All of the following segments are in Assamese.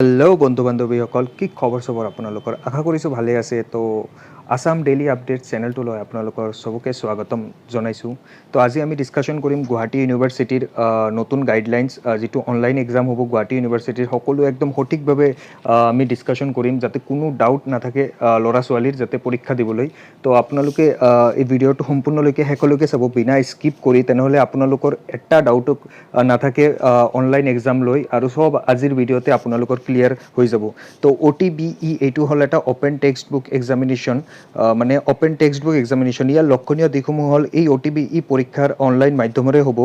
হেল্ল' বন্ধু বান্ধৱীসকল, কি খবৰ চবৰ আপোনালোকৰ? আশা কৰিছোঁ ভালে আছে। তো আছাম ডেইলি আপডেট চেনেলটোলৈ আপোনালোকৰ চবকে স্বাগতম জনাইছোঁ। তো আজি আমি ডিছকাশ্যন কৰিম গুৱাহাটী ইউনিভাৰ্চিটিৰ নতুন গাইডলাইনছ, যিটো অনলাইন এক্সাম হ'ব গুৱাহাটী ইউনিভাৰ্চিটিৰ। সকলো একদম সঠিকভাৱে আমি ডিছকাশ্যন কৰিম যাতে কোনো ডাউট নাথাকে ল'ৰা ছোৱালীৰ যাতে পৰীক্ষা দিবলৈ। তো আপোনালোকে এই ভিডিঅ'টো সম্পূৰ্ণলৈকে শেষলৈকে চাব বিনা স্কিপ কৰি, তেনেহ'লে আপোনালোকৰ এটা ডাউটো নাথাকে অনলাইন এক্সাম লৈ আৰু চব আজিৰ ভিডিঅ'তে আপোনালোকৰ ক্লিয়াৰ হৈ যাব। তো অ'টিবিই এইটো হ'ল এটা অ'পেন টেক্সট বুক এক্সামিনেশ্যন, মানে অ'পেন টেক্সট বুক এক্সামিনেশ্যন। ইয়াৰ লক্ষণীয় দিশসমূহ হ'ল এই অ'টিবিই পৰীক্ষাৰ অনলাইন মাধ্যমেৰে হ'ব।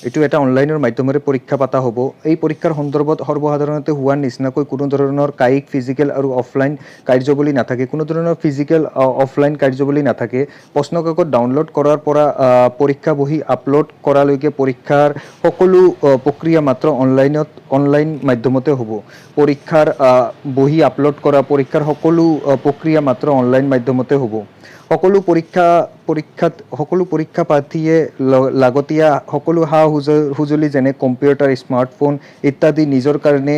এইটো এটা অনলাইনৰ মাধ্যমেৰে পৰীক্ষা পতা হ'ব। এই পৰীক্ষাৰ সন্দৰ্ভত সৰ্বসাধাৰণতে হোৱাৰ নিচিনাকৈ কোনো ধৰণৰ কায়িক, ফিজিকেল আৰু অফলাইন কাৰ্যবলী নাথাকে। কোনো ধৰণৰ ফিজিকেল, অফলাইন কাৰ্যবলী নাথাকে। প্ৰশ্নকাকত ডাউনলোড কৰাৰ পৰা পৰীক্ষা বহী আপলোড কৰালৈকে পৰীক্ষাৰ সকলো প্ৰক্ৰিয়া মাত্ৰ অনলাইন মাধ্যমতে হ'ব। পৰীক্ষাৰ বহী আপলোড কৰা, পৰীক্ষাৰ সকলো প্ৰক্ৰিয়া মাত্ৰ অনলাইন মাধ্যমতে হ'ব। সকলো পৰীক্ষা পৰীক্ষাত সকলো পৰীক্ষা প্ৰাৰ্থীয়ে লাগতীয়া সকলো সা সঁজুলি যেনে কম্পিউটাৰ, স্মাৰ্টফোন ইত্যাদি নিজৰ কাৰণে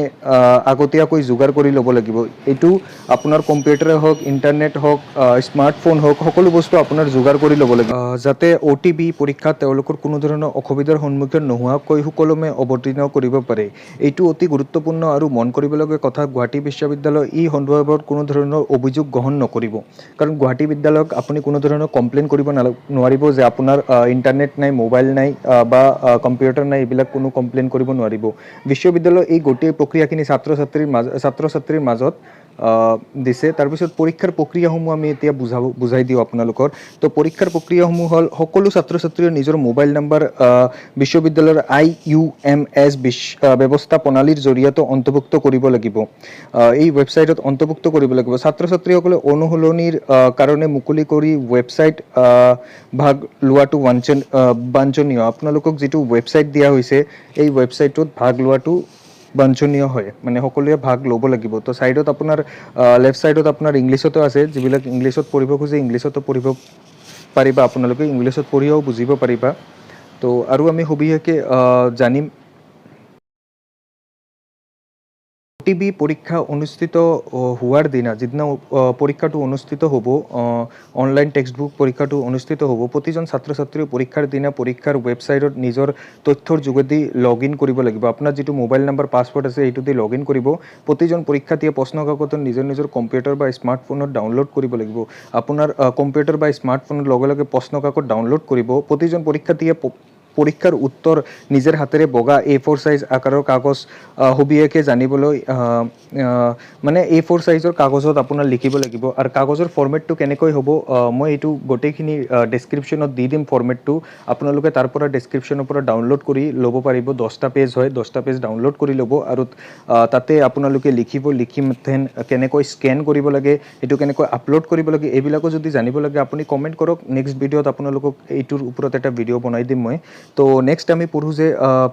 আগতীয়াকৈ যোগাৰ কৰি ল'ব লাগিব। এইটো আপোনাৰ কম্পিউটাৰে হওক, ইণ্টাৰনেট হওক, স্মাৰ্টফোন হওক, সকলো বস্তু আপোনাৰ যোগাৰ কৰি ল'ব লাগিব, যাতে অ'টিবি পৰীক্ষাত তেওঁলোকৰ কোনো ধৰণৰ অসুবিধাৰ সন্মুখীন নোহোৱাকৈ সুকলমে অৱতীৰ্ণ কৰিব পাৰে। এইটো অতি গুৰুত্বপূৰ্ণ আৰু মন কৰিবলগীয়া কথা। গুৱাহাটী বিশ্ববিদ্যালয় এই সন্দৰ্ভত কোনো ধৰণৰ অভিযোগ গ্ৰহণ নকৰিব, কাৰণ গুৱাহাটী বিদ্যালয়ক আপুনি কোনো ধৰণৰ কমপ্লেইন কৰিব নোৱাৰিব যে আপোনাৰ ইণ্টাৰনেট নাই, মোবাইল নাই বা কম্পিউটাৰ নাই, এইবিলাক কোনো কমপ্লেইন কৰিব নোৱাৰিব। বিশ্ববিদ্যালয় এই গোটেই প্ৰক্ৰিয়াখিনি ছাত্ৰ ছাত্ৰীৰ মাজত দিছে। তাৰপিছত পৰীক্ষাৰ প্ৰক্ৰিয়াসমূহ আমি এতিয়া বুজাই দিওঁ আপোনালোকৰ। তো পৰীক্ষাৰ প্ৰক্ৰিয়াসমূহ হ'ল সকলো ছাত্ৰ ছাত্ৰীয়ে নিজৰ মোবাইল নাম্বাৰ বিশ্ববিদ্যালয়ৰ আইইউএমএছ ব্যৱস্থা প্ৰণালীৰ জৰিয়তে অন্তৰ্ভুক্ত কৰিব লাগিব। এই ৱেবছাইটত অন্তৰ্ভুক্ত কৰিব লাগিব। ছাত্ৰ ছাত্ৰীসকলে অনুশীলনীৰ কাৰণে মুকলি কৰি ৱেবছাইট ভাগ লোৱাটো বাঞ্ছনীয়। আপোনালোকক যিটো ৱেবছাইট দিয়া হৈছে, এই ৱেবছাইটটোত ভাগ লোৱাটো বাঞ্ছনীয় হয়, মানে সকলোৱে ভাগ ল'ব লাগিব। তো ছাইডত আপোনাৰ লেফ্ট ছাইডত আপোনাৰ ইংলিছতো আছে। যিবিলাক ইংলিছত পঢ়িব খোজে, ইংলিছতো পঢ়িব পাৰিবা। আপোনালোকে ইংলিছত পঢ়িও বুজিব পাৰিবা। তো আৰু আমি সবিশেষে জানিম। অ'টিবি পৰীক্ষা অনুষ্ঠিত হোৱাৰ দিনা, যিদিনা পৰীক্ষাটো অনুষ্ঠিত হ'ব, অনলাইন টেক্সট বুক পৰীক্ষাটো অনুষ্ঠিত হ'ব, প্ৰতিজন ছাত্ৰ ছাত্ৰীয়ে পৰীক্ষাৰ দিনা পৰীক্ষাৰ ৱেবছাইটত নিজৰ তথ্যৰ যোগেদি লগ ইন কৰিব লাগিব। আপোনাৰ যিটো মোবাইল নাম্বাৰ, পাছৱৰ্ড আছে, সেইটো দি লগ ইন কৰিব। প্ৰতিজন পৰীক্ষাৰ্থীয়ে প্ৰশ্ন কাকতত নিজৰ নিজৰ কম্পিউটাৰ বা স্মাৰ্টফোনত ডাউনলোড কৰিব লাগিব। আপোনাৰ কম্পিউটাৰ বা স্মাৰ্টফোনত লগে লগে প্ৰশ্ন কাকত ডাউনলোড কৰিব। প্ৰতিজন পৰীক্ষাৰ্থীয়ে পৰীক্ষাৰ উত্তৰ নিজৰ হাতেৰে বগা এ4 চাইজ আকাৰৰ কাগজ সবিশেষে জানিবলৈ, মানে এ4 চাইজৰ কাগজত আপোনাৰ লিখিব লাগিব। আৰু কাগজৰ ফৰ্মেটটো কেনেকৈ হ'ব, মই এইটো গোটেইখিনি ডেছক্ৰিপশ্যনত দি দিম। ফৰ্মেটটো আপোনালোকে তাৰ পৰা ডেছক্ৰিপশ্যনৰ পৰা ডাউনলোড কৰি ল'ব পাৰিব। 10টা পেজ হয়, 10টা পেজ ডাউনলোড কৰি ল'ব আৰু তাতে আপোনালোকে লিখিব। লিখি then কেনেকৈ স্কেন কৰিব লাগে, এইটো কেনেকৈ আপলোড কৰিব লাগে, এইবিলাকো যদি জানিব লাগে, আপুনি কমেণ্ট কৰক। নেক্সট ভিডিঅ'ত আপোনালোকক এইটোৰ ওপৰত এটা ভিডিঅ' বনাই দিম মই। তো নেক্সট আমি পঢ়োঁ যে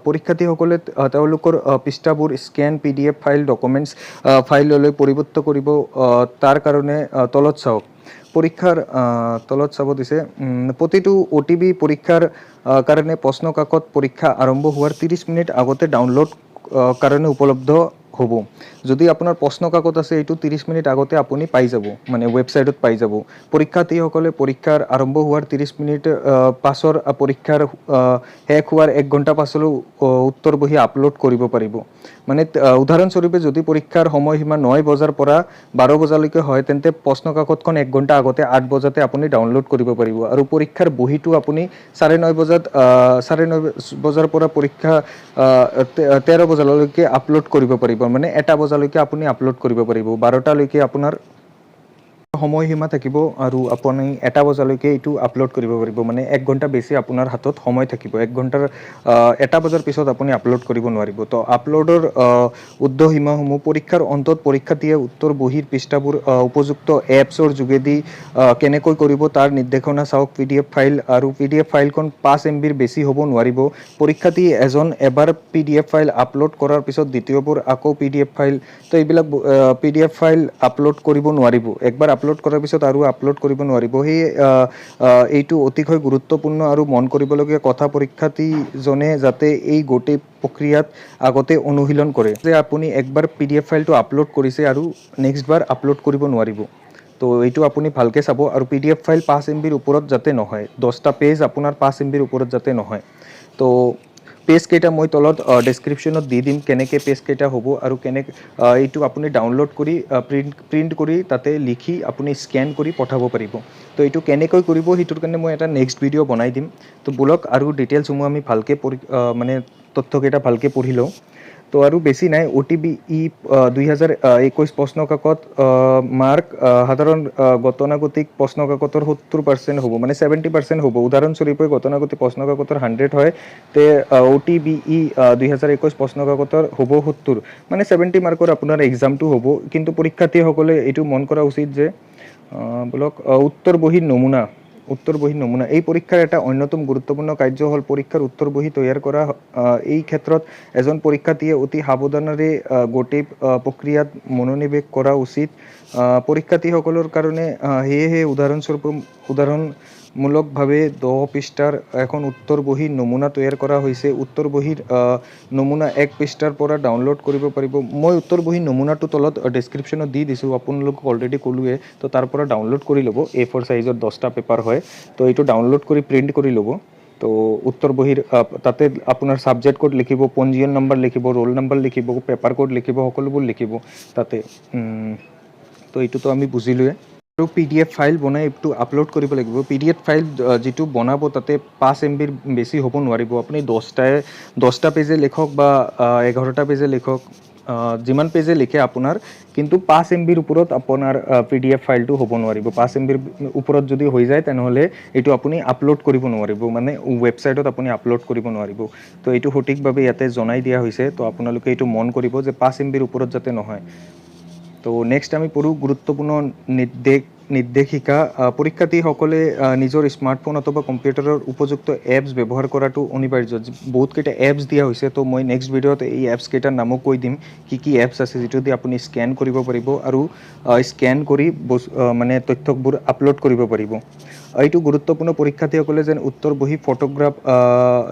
পৰীক্ষাৰ্থীসকলে তেওঁলোকৰ পৃষ্ঠাবোৰ স্কেন পিডিএফ ফাইল, ডকুমেণ্টছ ফাইললৈ পৰিৱৰ্তন কৰিব। তাৰ কাৰণে তলত চাওক, পৰীক্ষাৰ তলত চাব দিছে। প্ৰতিটো অ'টিবি পৰীক্ষাৰ কাৰণে প্ৰশ্ন কাকত পৰীক্ষা আৰম্ভ হোৱাৰ 30 মিনিট আগতে ডাউনলোড কাৰণে উপলব্ধ হ'ব। যদি আপোনাৰ প্ৰশ্ন কাকত আছে, এইটো 30 মিনিট আগতে আপুনি পাই যাব, মানে ৱেবছাইটত পাই যাব। পৰীক্ষাৰ্থীসকলে পৰীক্ষাৰ আৰম্ভ হোৱাৰ 30 মিনিট পাছৰ পৰীক্ষাৰ শেষ হোৱাৰ এক ঘণ্টা পাছলৈ উত্তৰ বহী আপলোড কৰিব পাৰিব। মানে উদাহৰণস্বৰূপে যদি পৰীক্ষাৰ সময়সীমা 9 বজাৰ পৰা 12 বজালৈকে হয়, তেন্তে প্ৰশ্ন কাকতখন এক ঘণ্টা আগতে 8 বজাতে আপুনি ডাউনলোড কৰিব পাৰিব আৰু পৰীক্ষাৰ বহীটো আপুনি 9:30 বজাত, 9:30 বজাৰ পৰা পৰীক্ষা 13 বজালৈকে আপলোড কৰিব পাৰিব। মানে 1 বজালৈকে আপুনি আপলোড কৰিব পাৰিব। 12টালৈকে আপোনাৰ সময়সীমা থাকিব আৰু আপুনি 1 বজালৈকে এইটো আপলোড কৰিব পাৰিব। মানে এক ঘণ্টা বেছি আপোনাৰ হাতত সময় থাকিব। এক ঘণ্টাৰ 1 বজাৰ পিছত আপুনি আপলোড কৰিব নোৱাৰিব। তো আপলোডৰ ঊৰ্ধ্বসীমাসমূহ: পৰীক্ষাৰ অন্তত পৰীক্ষাৰ্থীয়ে উত্তৰ বহীৰ পৃষ্ঠাবোৰ উপযুক্ত এপছৰ যোগেদি কেনেকৈ কৰিব তাৰ নিৰ্দেশনা চাওক পিডিএফ ফাইল। আৰু পিডিএফ ফাইলখন 5 এমবিৰ বেছি হ'ব নোৱাৰিব। পৰীক্ষাৰ্থী এজন এবাৰ পিডিএফ ফাইল আপলোড কৰাৰ পিছত দ্বিতীয়বাৰ আকৌ পিডিএফ ফাইল, তো এইবিলাক পিডিএফ ফাইল আপলোড কৰিব নোৱাৰিব। একবাৰ আপলোড আপলোড কৰাৰ পিছত আৰু আপলোড কৰিব নোৱাৰিব। সেই এইটো অতিশয় গুৰুত্বপূৰ্ণ আৰু মন কৰিবলগীয়া কথা। পৰীক্ষাৰ্থীজনে যাতে এই গোটেই প্ৰক্ৰিয়াত আগতে অনুশীলন কৰে যে আপুনি একবাৰ পিডিএফ ফাইলটো আপলোড কৰিছে আৰু নেক্সট বাৰ আপলোড কৰিব নোৱাৰিব। তো এইটো আপুনি ভালকৈ চাব আৰু পিডিএফ ফাইল 5 এমবিৰ ওপৰত যাতে নহয়, 10টা পেজ আপোনাৰ 5 এমবিৰ ওপৰত যাতে নহয়। তো পেজকেইটা মই তলত ডেছক্ৰিপশ্যনত দি দিম, কেনেকৈ পেজকেইটা হ'ব আৰু কেনেকৈ এইটো আপুনি ডাউনলোড কৰি প্ৰিণ্ট কৰি তাতে লিখি আপুনি স্কেন কৰি পঠাব পাৰিব। তো এইটো কেনেকৈ কৰিব, সেইটোৰ কাৰণে মই এটা নেক্সট ভিডিঅ' বনাই দিম। তো ব'লক, আৰু ডিটেইলছসমূহ আমি ভালকৈ পঢ়ি মানে তথ্যকেইটা ভালকৈ পঢ়ি লওঁ। তো আৰু বেছি নাই। অ'টিবিই 2021 প্ৰশ্ন কাকত মাৰ্ক সাধাৰণ গতানুগতিক প্ৰশ্ন কাকতৰ 70% হ'ব, মানে 70% হ'ব। উদাহৰণস্বৰূপে গতানুগতিক প্ৰশ্ন কাকতৰ 100 হয়, তে অ'টিবিই 2021 প্ৰশ্ন কাকতৰ হ'ব 70, মানে 70 মাৰ্কৰ আপোনাৰ এক্সামটো হ'ব। কিন্তু পৰীক্ষাৰ্থীসকলে এইটো মন কৰা উচিত যে বোলক উত্তৰ বহীৰ নমুনা। উত্তৰ বহীৰ নমুনা: এই পৰীক্ষাৰ এটা অন্যতম গুৰুত্বপূৰ্ণ কাৰ্য হ'ল পৰীক্ষাৰ উত্তৰ বহী তৈয়াৰ কৰা। এই ক্ষেত্ৰত এজন পৰীক্ষাৰ্থীয়ে অতি সাৱধানেৰে গোটেই প্ৰক্ৰিয়াত মনোনিৱেশ কৰা উচিত। পৰীক্ষাৰ্থীসকলৰ কাৰণে সেয়েহে উদাহৰণস্বৰূপে উদাহৰণমূলকভাৱে 10 পৃষ্ঠাৰ এখন উত্তৰ বহীৰ নমুনা তৈয়াৰ কৰা হৈছে। উত্তৰ বহীৰ নমুনা এক পৃষ্ঠাৰ পৰা ডাউনলোড কৰিব পাৰিব। মই উত্তৰ বহীৰ নমুনাটো তলত ডেছক্ৰিপশ্যনত দি দিছোঁ, আপোনালোকক অলৰেডি ক'লোৱে। তো তাৰ পৰা ডাউনলোড কৰি ল'ব। এ ফ'ৰ চাইজৰ 10টা পেপাৰ হয়। তো এইটো ডাউনলোড কৰি প্ৰিণ্ট কৰি ল'ব। তো উত্তৰ বহীৰ তাতে আপোনাৰ ছাবজেক্ট কোড লিখিব, পঞ্জীয়ন নম্বৰ লিখিব, ৰোল নম্বৰ লিখিব, পেপাৰ কোড লিখিব, সকলোবোৰ লিখিব তাতে। তো এইটোতো আমি বুজিলোৱে। আৰু পিডিএফ ফাইল বনাই এইটো আপলোড কৰিব লাগিব। পিডিএফ ফাইল যিটো বনাব, তাতে 5 এমবিৰ বেছি হ'ব নোৱাৰিব। আপুনি 10টা পেজে লিখক বা 11টা পেজে লিখক, যিমান পেজে লিখে আপোনাৰ, কিন্তু 5 এমবিৰ ওপৰত আপোনাৰ পিডিএফ ফাইলটো হ'ব নোৱাৰিব। 5 এমবিৰ ওপৰত যদি হৈ যায়, তেনেহ'লে এইটো আপুনি আপলোড কৰিব নোৱাৰিব, মানে ৱেবছাইটত আপুনি আপলোড কৰিব নোৱাৰিব। তো এইটো সঠিকভাৱে ইয়াতে জনাই দিয়া হৈছে। তো আপোনালোকে এইটো মন কৰিব যে 5 এমবিৰ ওপৰত যাতে নহয়। তো নেক্সট আমি পঢ়োঁ গুৰুত্বপূৰ্ণ নিৰ্দেশিকা। পৰীক্ষাৰ্থীসকলে নিজৰ স্মাৰ্টফোন অথবা কম্পিউটাৰৰ উপযুক্ত এপছ ব্যৱহাৰ কৰাটো অনিবাৰ্য। বহুতকেইটা এপছ দিয়া হৈছে। তো মই নেক্সট ভিডিঅ'ত এই এপছ কেইটাৰ নামো কৈ দিম, কি কি এপছ আছে যিটো দি আপুনি স্কেন কৰিব পাৰিব আৰু স্কেন কৰি মানে তথ্যবোৰ আপলোড কৰিব পাৰিব। এইটো গুৰুত্বপূৰ্ণ, পৰীক্ষাৰ্থীসকলে যেন উত্তৰ বহী ফটোগ্ৰাফ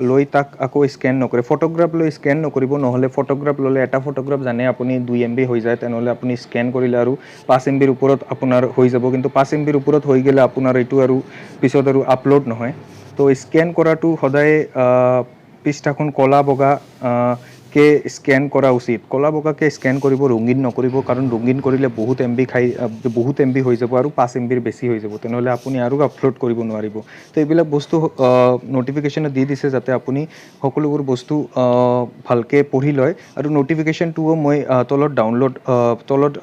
লৈ তাক আকৌ স্কেন নকৰে। ফটোগ্ৰাফ লৈ স্কেন নকৰিব, নহ'লে ফটোগ্ৰাফ ল'লে এটা ফটোগ্ৰাফ জানে আপুনি 2 এমবি হৈ যায়। তেনেহ'লে আপুনি স্কেন কৰিলে আৰু 5 এমবিৰ ওপৰত আপোনাৰ হৈ যাব। কিন্তু 5 এমবিৰ ওপৰত হৈ গ'লে আপোনাৰ এইটো আৰু পিছত আৰু আপলোড নহয়। তো স্কেন কৰাটো সদায় পৃষ্ঠাখন ক'লা বগা কে স্কেন কৰা উচিত। ক'লা বগাকে স্কেন কৰিব, ৰঙীন নকৰিব। কাৰণ ৰঙীন কৰিলে বহুত এমবি খাই, বহুত এমবি হৈ যাব আৰু 5 এমবিৰ বেছি হৈ যাব। তেনেহ'লে আপুনি আৰু আপলোড কৰিব নোৱাৰিব। তো এইবিলাক বস্তু ন'টিফিকেশ্যনত দি দিছে, যাতে আপুনি সকলোবোৰ বস্তু ভালকৈ পঢ়ি লয়। আৰু ন'টিফিকেশ্যনটোও মই তলত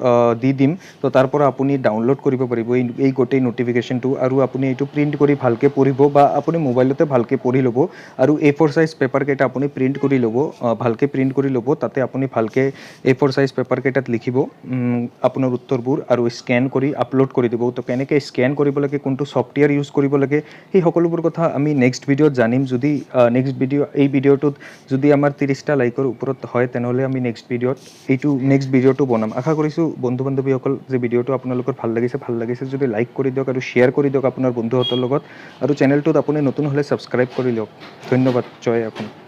দি দিম। তো তাৰ পৰা আপুনি ডাউনলোড কৰিব পাৰিব এই গোটেই ন'টিফিকেশ্যনটো আৰু আপুনি এইটো প্ৰিণ্ট কৰি ভালকৈ পঢ়িব বা আপুনি মোবাইলতে ভালকৈ পঢ়ি ল'ব। আৰু এ ফ'ৰ চাইজ পেপাৰকেইটা আপুনি প্ৰিণ্ট কৰি ল'ব, ভালকৈ প্ৰিণ্ট কৰি ল'ব। তাতে আপুনি ভালকৈ এ ফ'ৰ চাইজ পেপাৰকেইটাত লিখিব আপোনাৰ উত্তৰবোৰ আৰু স্কেন কৰি আপলোড কৰি দিব। তো কেনেকৈ স্কেন কৰিব লাগে, কোনটো ছফ্টৱেৰ ইউজ কৰিব লাগে, সেই সকলোবোৰ কথা আমি নেক্সট ভিডিঅ'ত জানিম। যদি নেক্সট ভিডিঅ' এই ভিডিঅ'টোত যদি আমাৰ 30টা লাইকৰ ওপৰত হয়, তেনেহ'লে আমি নেক্সট ভিডিঅ'ত এইটো নেক্সট ভিডিঅ'টো বনাম। আশা কৰিছোঁ বন্ধু বান্ধৱীসকল যে ভিডিঅ'টো আপোনালোকৰ ভাল লাগিছে। ভাল লাগিছে যদি লাইক কৰি দিয়ক আৰু শ্বেয়াৰ কৰি দিয়ক আপোনাৰ বন্ধুহঁতৰ লগত। আৰু চেনেলটোত আপুনি নতুন হ'লে ছাবস্ক্ৰাইব কৰি লওক। ধন্যবাদ। জয় অসম।